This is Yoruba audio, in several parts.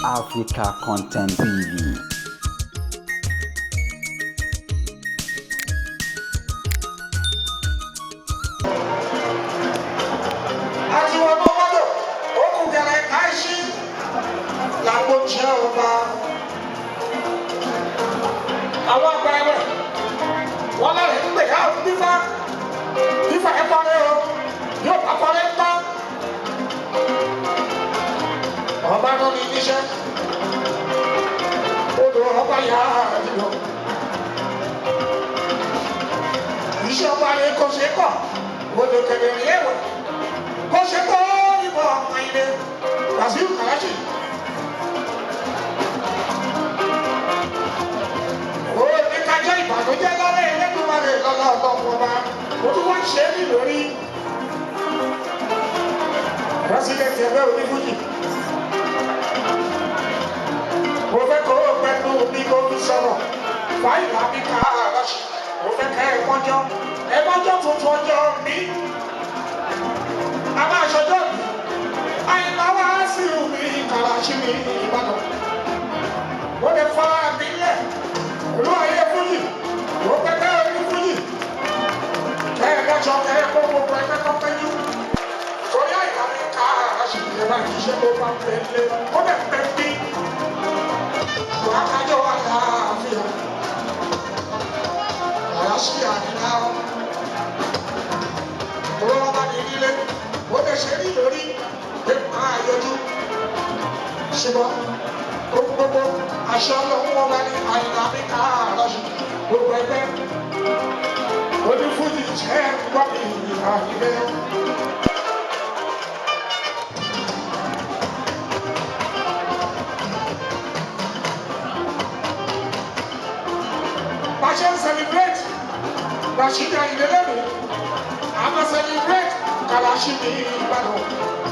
Africa Content TV. Àti wọn bá mọ́tò ó kù gẹ̀rẹ́ káṣí làgbo jẹ́ ọba. Àwọn àgbà ẹ̀wẹ̀ wọn lọ́rẹ̀ ń gbè ká fífa fífa ẹ̀ parẹ́ o yóò bá parẹ́ tán. Ọba náà ní níṣẹ́ odò ọba yà á jùlọ. Iṣẹ́ ọba rẹ̀ kò ṣe é kọ̀ odò kẹ̀lẹ́ rí ẹ̀wẹ̀ kó ṣe tó ìbọn àyìnlẹ̀ Wàsíù Kàláṣì. Ó ní kájọ́ ìbànújẹ́ lọ́lẹ́ Ẹlẹ́dùmarè lọ́lá ọlọ́run ọba ó tún wá ń ṣe é ní lórí. Pírẹsidẹ̀ntì ẹgbẹ́ onífújì. Mo fẹ́ kó o pẹ̀lú mi kó fi sọ̀rọ̀ fáìlà mi ká àlọ́ṣì. Mo fẹ́ kẹ́ ẹ mọ́jọ́ ẹ mọ́jọ́ tuntun ọjọ́ mi a máa ṣọjọ́ bí àyìnlá wá sí omi Kàláṣí ní Ìbàdàn ó lè fa mi lẹ̀ olú ayé fújì ó pẹ́pẹ́ orí fújì kẹ́ ẹ lọ́jọ́ kẹ́ ẹ kó gbogbo ẹgbẹ́ tó péjú torí àyìnlá mi Kàláṣí ẹ máa ṣiṣẹ́ tó bá ń pẹ́ lé ó lè pẹ́ bí wàá kájọ wà láàfin Kàláṣí àyìnlá olówó bá ní nílé ó lè ṣe ní lórí pé máa yọjú ṣùgbọ́n ohun gbogbo aṣọ ọlọ́run wọn bá ní àyìnlá mi Kàláṣí gbogbo ẹgbẹ́ onífújì jẹ́ gbọ́ mi àyìnlẹ́. Bá a ṣe ń celebrate Rashidi Ayinde lẹ́nu a máa celebrate Kàláṣí ní Ìbàdàn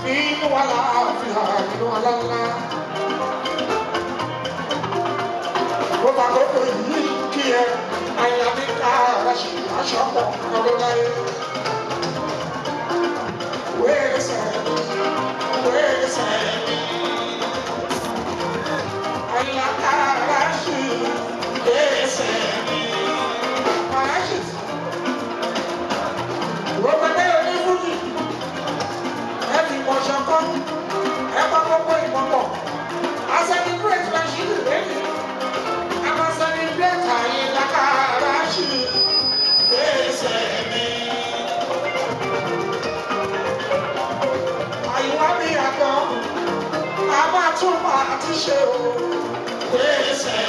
nínú àlàáfíà nínú aláǹlá. Mo bá kókó yìí kí ẹ Àyìnlá mi Kàláṣí aṣọ pọ̀ ọdún láyé. Wéèsẹ̀ wéèsẹ̀ Àyìnlá Kàláṣí wéèsẹ̀ Kàláṣí. Wọ́n pẹ̀lẹ́ onífújì ẹ fi mọ̀ ṣọ̀kan ẹ bá gbogbo ìmọ̀ pọ̀. A celebrate Rashidi lẹ́yìn. A máa celebrate Àyìnlá Kàláṣí ẹsẹ̀ mi. Àyìnlá mi àgbọ̀, a máa tún máa ti ṣe o ẹsẹ̀